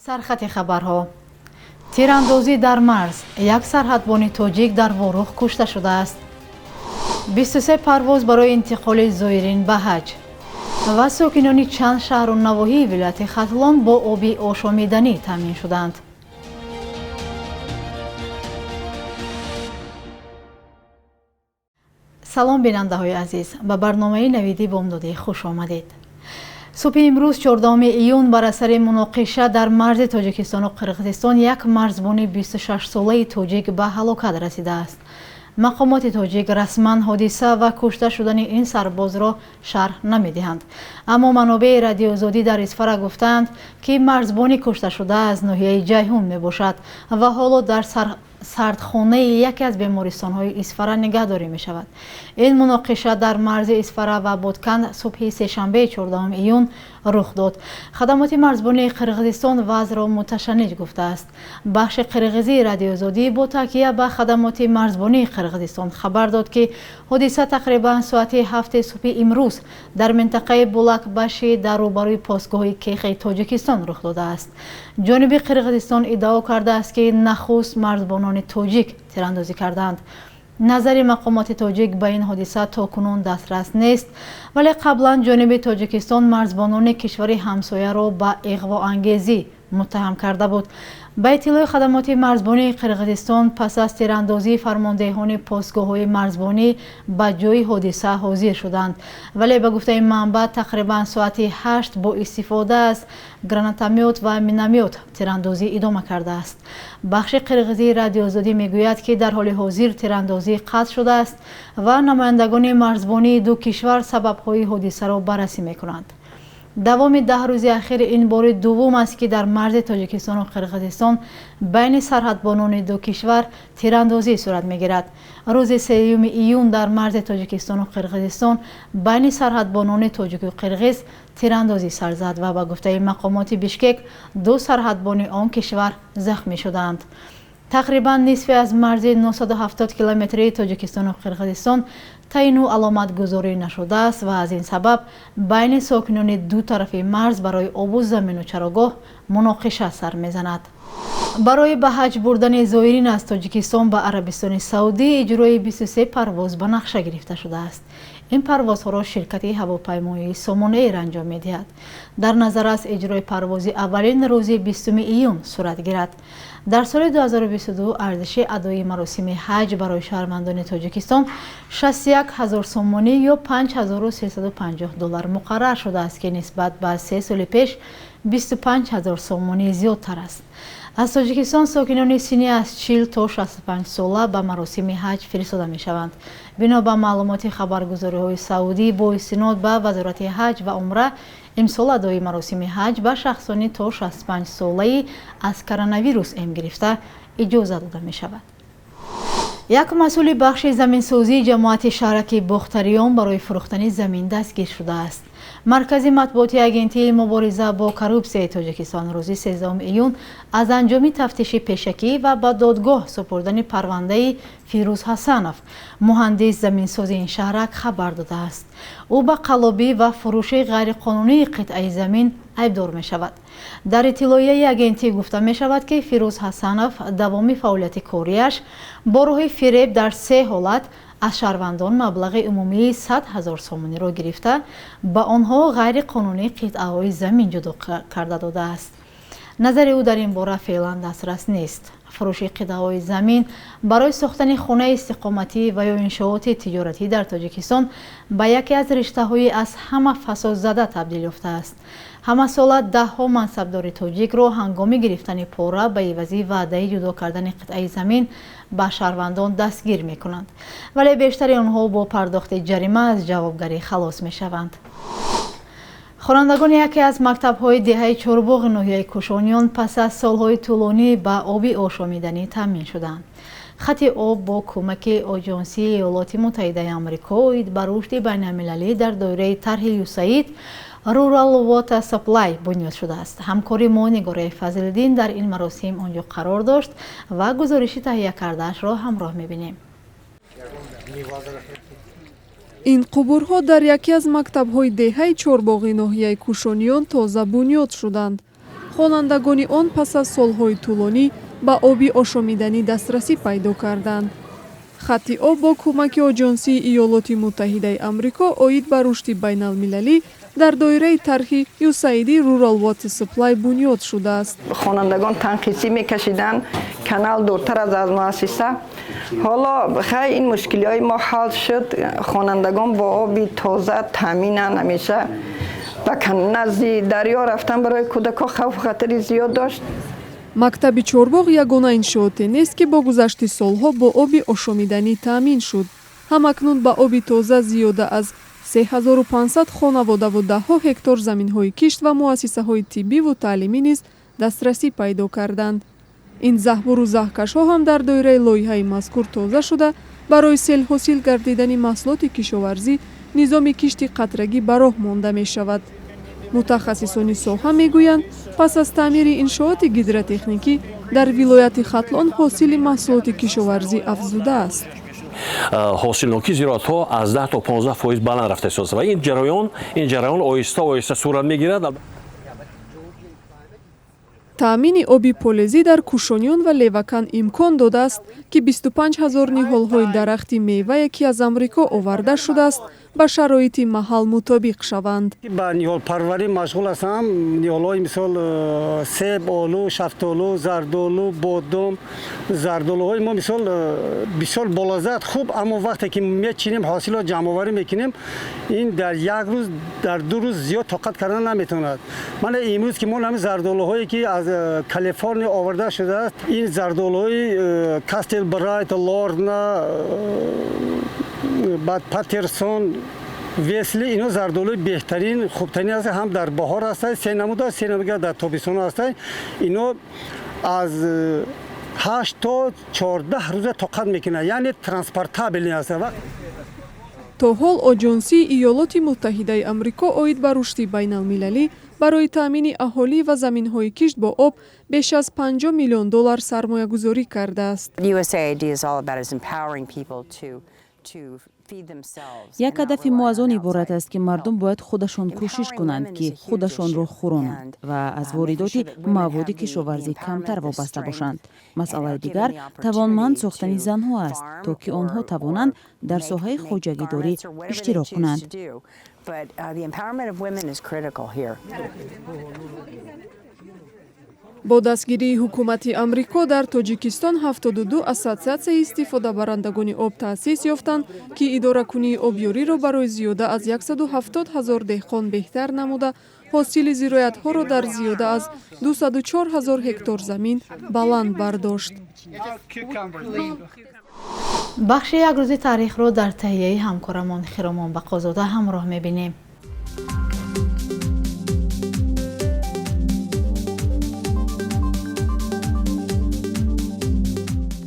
Сархати хабарҳо. Тирандозӣ дар марз. Як сарҳадбони тоҷик дар Ворух кушта шудааст. 23 парвоз барои интиқоли зоирин ба ҳаҷ. Ва сокинони чанд шаҳру навоҳии вилояти Хатлон бо оби ошомиданӣ таъмин шуданд. Салом, бинандаҳои азиз, ба барномаи навиди бомдодӣ хуш омадед. Субҳи имрӯз, 14 июн, бар асари муноқиша дар марзи Тоҷикистону Қирғизистон як марзбони 26-солаи тоҷик ба ҳалокат расидааст. Мақомоти тоҷик расман ҳодиса ва кушта шудани ин сарбозро шарҳ намедиҳанд, аммо манобеи Радиоозодӣ дар Исфара гуфтаанд, ки марзбони кушташуда аз ноҳияи Ҷайҳун мебошад ва ҳоло дар сардхонаи яке аз бемористонҳои Исфара нигаҳдорӣ мешавад. Ин муноқиша дар марзи Исфара ва Бодканд субҳи сешанбеи 14 июн рух дод. Хадамоти марзбонии Қирғизистон вазъро муташанниҷ гуфтааст. Бахши қирғизии Радиоозодӣ бо такя ба хадамоти марзбонии Қирғизистон хабар дод, ки ҳодиса тақрибан соати 7 субҳи имрӯз дар минтақаи Булакбаши дар рӯбарӯи постгоҳи Кехи Тоҷикистон рух додааст. Ҷониби Қирғизистон иддао кардааст, ки нахуст марзбонони тоҷик тирандозӣ кардаанд. Назари мақомоти тоҷик ба ин ҳодиса то кунун дастрас нест, вале қаблан ҷониби Тоҷикистон марзбонони кишвари ҳамсояро ба иғвоангезӣ муттаҳам карда буд. Ба иттилои хадамоти марзбонии Қирғизистон, пас аз тирандозӣ фармондеҳони постгоҳҳои марзбонӣ ба ҷои ҳодиса ҳозир шуданд, вале ба гуфтаи манбаъ, тақрибан соати 8 бо истифода аз гранатомёт ва миномёт тирандозӣ идома кардааст. Бахши қирғизии Радиоозодӣ мегӯяд, ки дар ҳоли ҳозир тирандозӣ қатъ шудааст ва намояндагони марзбонии ду кишвар сабабҳои ҳодисаро баррасӣ мекунанд. Давоми 10 рӯзи ахир ин бори дуввум аст, ки дар марзи Тоҷикистону Қирғизистон байни сарҳадбонони ду кишвар тирандозӣ сурат мегирад. Рӯзи 3 июн дар марзи Тоҷикистону Қирғизистон байни сарҳадбонони тоҷику қирғиз тирандозӣ сар зад ва ба гуфтаи мақомоти Бишкек, ду сарҳадбони он кишвар захмӣ шуданд. Тақрибан нисфи аз марзи 970 километрии Тоҷикистону Қирғизистон таъину аломатгузорӣ нашудааст ва аз ин сабаб байни сокинони ду тарафи марз барои обу замину чарогоҳ муноқиша сар мезанад. Барои ба ҳаҷ бурдани зоирин аз Тоҷикистон ба Арабистони Саудӣ иҷрои 23 парвоз ба нақша гирифта шудааст. Ин парвозҳоро ширкати ҳавопаймоии Сомон Эйр анҷом медиҳад. Дар назар аст, иҷрои парвози аввалин рӯзи 20 июн сурат гирад. Дар соли 2022 арзиши адои маросими ҳаҷ барои шаҳрвандони Тоҷикистон 61 ҳазор сомонӣ ё 5350 доллар муқаррар шудааст, ки нисбат ба 3 соли пеш 25 ҳазор сомонӣ зиёдтар аст. Аз Тоҷикистон сокинони синни аз 40 то 65 сола ба маросими ҳаҷ фиристода мешаванд. Бино ба маълумоти хабаргузориҳои саудӣ бо истинод ба Вазорати ҳаҷ ва умра, имсол адои маросими ҳаҷ ба шахсони то 65 солаи аз коронавирус эм гирифта иҷоза дода мешавад. Як масъули бахши заминсозии ҷамоати шаҳраки Бохтариён барои фурӯхтани замин дастгир шудааст. Маркази матбуоти Агентии мубориза бо коррупсияи Тоҷикистон рӯзи 13 июн аз анҷоми тафтиши пешакӣ ва ба додгоҳ супурдани парвандаи Фирӯз Ҳасанов, муҳандис заминсози ин шаҳрак, хабар додааст. Ӯ ба қаллобӣ ва фурӯши ғайриқонунии қитъаи замин айбдор мешавад. Дар иттилоияи агентӣ гуфта мешавад, ки Фирӯз Ҳасанов давоми фаъолияти кориаш бо роҳи фиреб дар се ҳолат аз шаҳрвандон маблағи умумии 100 ҳазор сомониро гирифта, ба онҳо ғайриқонунӣ қитъаҳои замин ҷудо карда додааст. Назари ӯ дар ин бора феълан дастрас нест. Фурӯши қитъаҳои замин барои сохтани хонаи истиқоматӣ ва ё иншооти тиҷоратӣ дар Тоҷикистон ба яке аз риштаҳои аз ҳама фасодзада табдил ёфтааст. Ҳамасола даҳҳо мансабдори тоҷикро ҳангоми гирифтани пора ба ивази ваъдаи ҷудо кардани қитъаи замин ба шаҳрвандон дастгир мекунанд, вале бештари онҳо бо пардохти ҷарима аз ҷавобгарӣ халос мешаванд. Хонандагони яке аз мактабҳои деҳаи Чорбоғи ноҳияи Кӯшониён пас аз солҳои тӯлонӣ ба оби ошомиданӣ таъмин шуданд. Хати об бо кӯмаки Оҷонсии Иёлоти Муттаҳидаи Амрико оид ба рушди байналмилалӣ дар доираи тарҳи ЮСАИД Rural Water Supply бунёд шудааст. Ҳамкори мо Нигораи Фазлиддин дар ин маросим он ҷо қарор дошт ва гузориши таҳия кардаашро ҳамроҳ мебинем. Ин қубурҳо дар яке аз мактабҳои деҳаи Чорбоғи ноҳияи Кӯшониён тоза бунёд шуданд. Хонандагони он пас аз солҳои тӯлонӣ ба оби ошомиданӣ дастрасӣ пайдо карданд. Хатти об бо кӯмаки Оҷонсии Иёлоти Муттаҳидаи Амрико оид ба рушди байналмилалӣ дар доираи тарҳи USAID Rural Water Supply бунёд шудааст. Хонандагон танқисӣ мекашиданд, канал дуртар аз муассиса. Ҳоло хай ин мушкилиҳои мо ҳал шуд. Хонандагон бо оби тоза таъминанд ҳамеша. Ба назди дарё рафтан барои кӯдакҳо хавфу хатари зиёд дошт. Мактаби Чорбоғ ягона иншооте нест, ки бо гузашти солҳо бо оби ошомиданӣ таъмин шуд. Ҳамакнун ба оби тоза зиёда аз 3500 хонаводаву даҳҳо ҳектор заминҳои кишт ва муассисаҳои тиббиву таълимӣ низ дастрасӣ пайдо карданд. Ин заҳбуру заҳкашҳо ҳам дар доираи лоиҳаи мазкур тоза шуда, барои селҳосил гардидани маҳсулоти кишоварзӣ низоми кишти қатрагӣ ба роҳ монда мешавад. Мутахассисони соҳа мегӯянд, пас аз таъмири иншооти гидротехникӣ дар вилояти Хатлон ҳосили маҳсулоти кишоварзӣ афзудааст. Ҳосилнокии зироатҳо аз 10 то 15% баланд рафта истодааст ва ин ҷараён оҳиста оҳиста сурат мегирад. Таъмини оби полезӣ дар Кушониён ва Левакан имкон додааст, ки 25 ҳазор ниҳолҳои дарахти мевае, ки аз Амрико оварда шудааст, ба шароити маҳал мутобиқ шаванд. Ба ниҳолпарварӣ машғул ҳастам. Ниҳолҳои мисол себ, олу, шафтолу, зардолу, бодом. Зардолуҳои мо мисол бисёр болаззат хуб, аммо вақте ки мечинем, ҳосилро ҷамъоварӣ мекунем, ин дар як рӯз, дар ду рӯз зиёд тоқат кардан наметавонад. Мана имрӯз ки мо ҳамин зардолуҳое ки аз Калифорния оварда шудааст, ин зардолуҳои Кастел Брайт, Лорна, баъд Патерсон, Весли, ино зардолуи беҳтарин, хубтарин ҳаст, ҳам дар баҳор ҳастанд, се намуда, се намуда дар тобистон ҳастанд. Ино аз 8 то 14 рӯза тоқат мекунанд, яъне транспортабелни ҳастанд. То ҳол Оҷонсии Иёлоти Муттаҳидаи Амрико оид ба рушди байналмилалӣ барои таъмини аҳолӣ ва заминҳои кишт бо об беш аз 50 миллион доллар сармоягузорӣ кардааст. Як ҳадафи мо аз он иборат аст, ки мардум бояд худашон кӯшиш кунанд, ки худашонро хӯронанд ва аз воридоти маводи кишоварзӣ камтар вобаста бошанд. Масъалаи дигар тавонманд сохтани занҳо аст, то ки онҳо тавонанд дар соҳаи хоҷагидорӣ иштирок кунанд. Бо дастгирии ҳукумати Амрико дар Тоҷикистон 72 ассотсиатсияи истифодабарандагони об таъсис ёфтанд, ки идоракунии обёриро барои зиёда аз 170 ҳазор деҳқон беҳтар намуда, ҳосили зироатҳоро дар зиёда аз 204 ҳазор ҳектор замин баланд бардошт. Бахши як рӯзи таърихро дар таҳияи ҳамкорамон Хиромон Бақозода ҳамроҳ мебинем.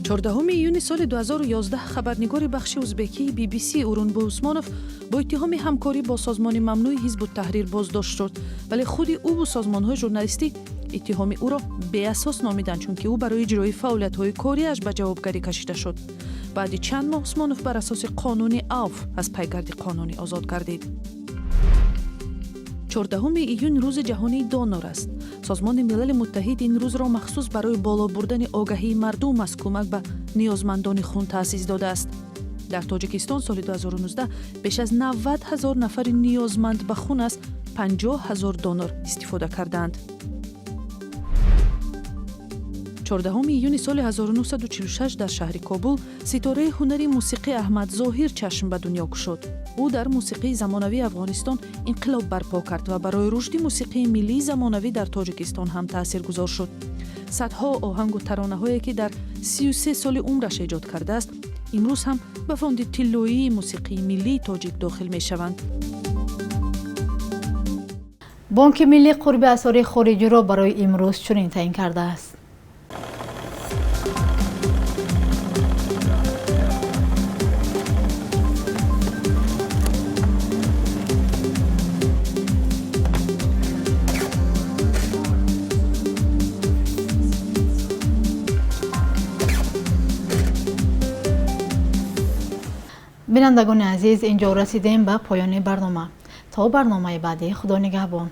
14 июни соли 2011 хабарнигори бахши узбекии BBC Урунбой Усмонов бо иттиҳоми ҳамкорӣ бо созмони мамнӯи Ҳизбу Таҳрир боздошт шуд, вале худи ӯву созмонҳои журналистӣ иттиҳоми ӯро беасос номиданд, чунки ӯ барои иҷрои фаъолиятҳои кориаш ба ҷавобгарӣ кашида шуд. Баъди чанд моҳ Усмонов бар асоси қонуни авф аз пайгарди қонунӣ озод гардид. 14 июн рӯзи ҷаҳонии донор аст. Созмони Милали Муттаҳид ин рӯзро махсус барои боло бурдани огаҳии мардум аз кӯмак ба ниёзмандони хун таъсис додааст. Дар Тоҷикистон соли 2019 беш аз 90 ҳазор нафари ниёзманд ба хун аз 50 ҳазор донор истифода кардаанд. 14 июни соли 1946 дар шаҳри Кобул ситораи ҳунари мусиқӣ Аҳмад Зоҳир чашм ба дунё кушод. Ӯ дар мусиқии замонавии Афғонистон инқилоб барпо кард ва барои рушди мусиқии миллии замонавӣ дар Тоҷикистон ҳам таъсиргузор шуд. Садҳо оҳангу таронаҳое, ки дар 33 соли умраш эҷод кардааст, имрӯз ҳам ба фонди тиллоии мусиқии миллии тоҷик дохил мешаванд. Бонки миллӣ қурби асъори хориҷиро барои имрӯз чунин таъин кардааст. Бинандагони азиз, инҷо расидем ба поёни барнома. То барномаи баъдӣ, Худо нигаҳбон.